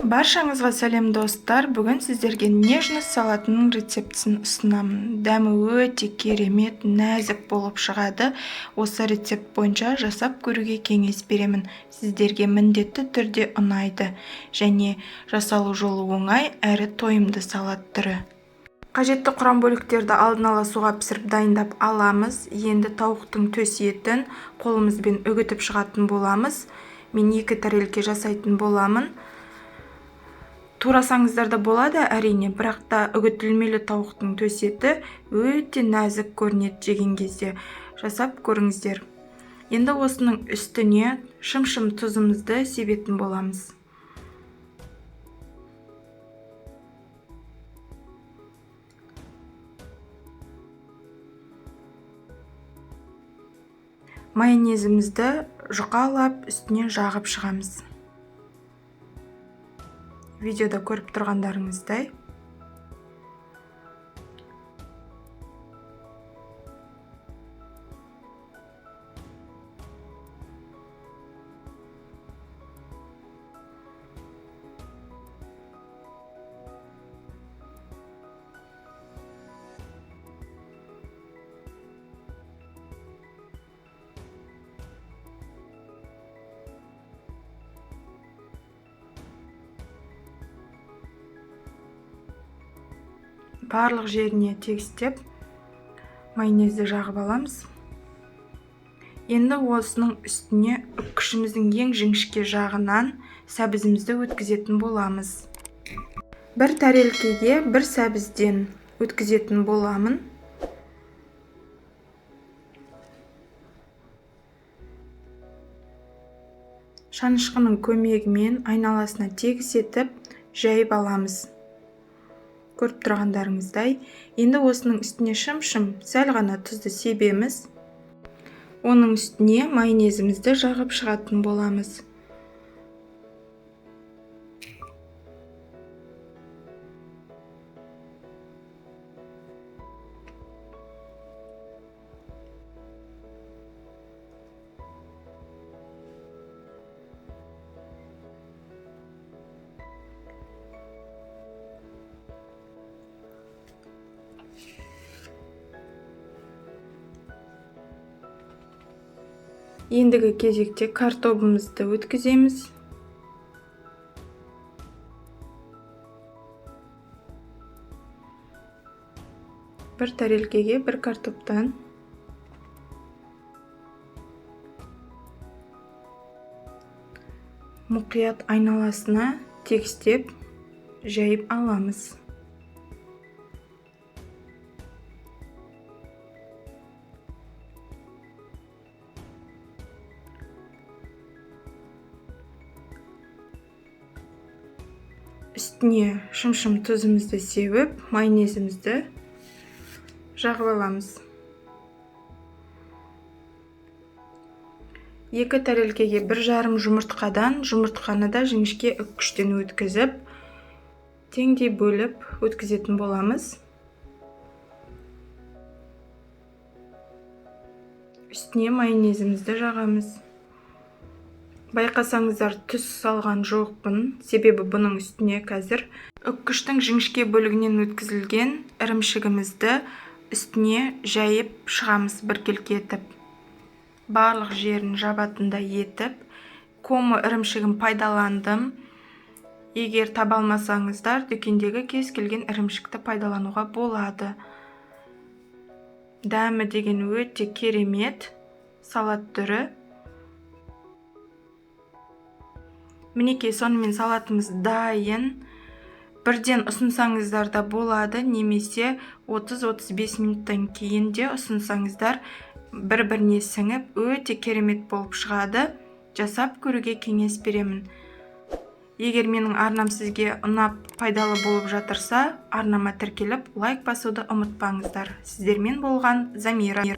Баршаңызға сәлем, достар! Бүгін сіздерге нежность салатының рецептісін ұсынамын. Дәмі өте керемет, нәзік болып шығады. Осы рецепт бойынша жасап көруге кеңес беремін. Сіздерге міндетті түрде ұнайды. Және жасалу жолы оңай, әрі тойымды салат түрі. Қажетті құрам бөліктерді алдын ала суға пісіріп дайындап аламыз. Енді тауықтың төс етін қолымызбен үгітіп шығатын боламыз. Мен 2 тарелке жасайтын боламын. Турасаңыздар да болады әрине, бірақ та үгітілмелі тауықтың төс еті өте нәзік көрінеді жеген кезде. Жасап көріңіздер. Енді осының үстіне шым-шым тұзымызды себетін боламыз. Майонезімізді жұқалап үстіне жағып шығамыз. Видеода көріп тұрғандарыңыздай. Барлық жеріне тегістеп майонезді жағып аламыз. Енді осының үстіне үккішіміздің ең жіңішке жағынан сәбізімізді өткізетін боламыз. Бір тарелкеге бір сәбізден өткізетін боламын. Шанышқының көмегімен айналасына тегіс етіп жайып аламыз. Көріп тұрғандарыңыздай. Енді осының үстіне шым-шым сәл ғана тұзды себеміз. Оның үстіне майонезімізді жағып шығатын боламыз. Ендігі кезекте картобымызды өткіземіз. Бір тарелкеге бір картоптан. Мұқият айналасына тегістеп жайып аламыз. Үстіне шым-шым тұзымызды сеуіп, майонезімізді жағып аламыз. 2 тарелкеге 1,5 жұмыртқадан, жұмыртқаны да жіңішке үккіштен өткізіп, теңдей бөліп өткізетін боламыз. Үстіне майонезімізді жағамыз. Байқасаңыздар, түс салған жоқпын, себебі бұның үстіне қазір үккіштің жіңішке бөлігінен өткізілген ірімшігімізді үстіне жайып шығамыз біркелкі етіп. Барлық жерін жабатындай етіп, комо ірімшігін пайдаландым. Егер таба алмасаңыздар, дүкендегі кез келген ірімшікті пайдалануға болады. Дәмі деген өте керемет салат түрі. Мінекей, сонымен салатымыз дайын. Бірден ұсынсаңыздар да болады, немесе 30-35 минуттан кейін де ұсынсаңыздар бір-біріне сіңіп өте керемет болып шығады. Жасап көруге кеңес беремін. Егер менің арнам сізге ұнап, пайдалы болып жатырса, арнама тіркеліп, лайк басуды ұмытпаңыздар. Сіздермен болған Замира.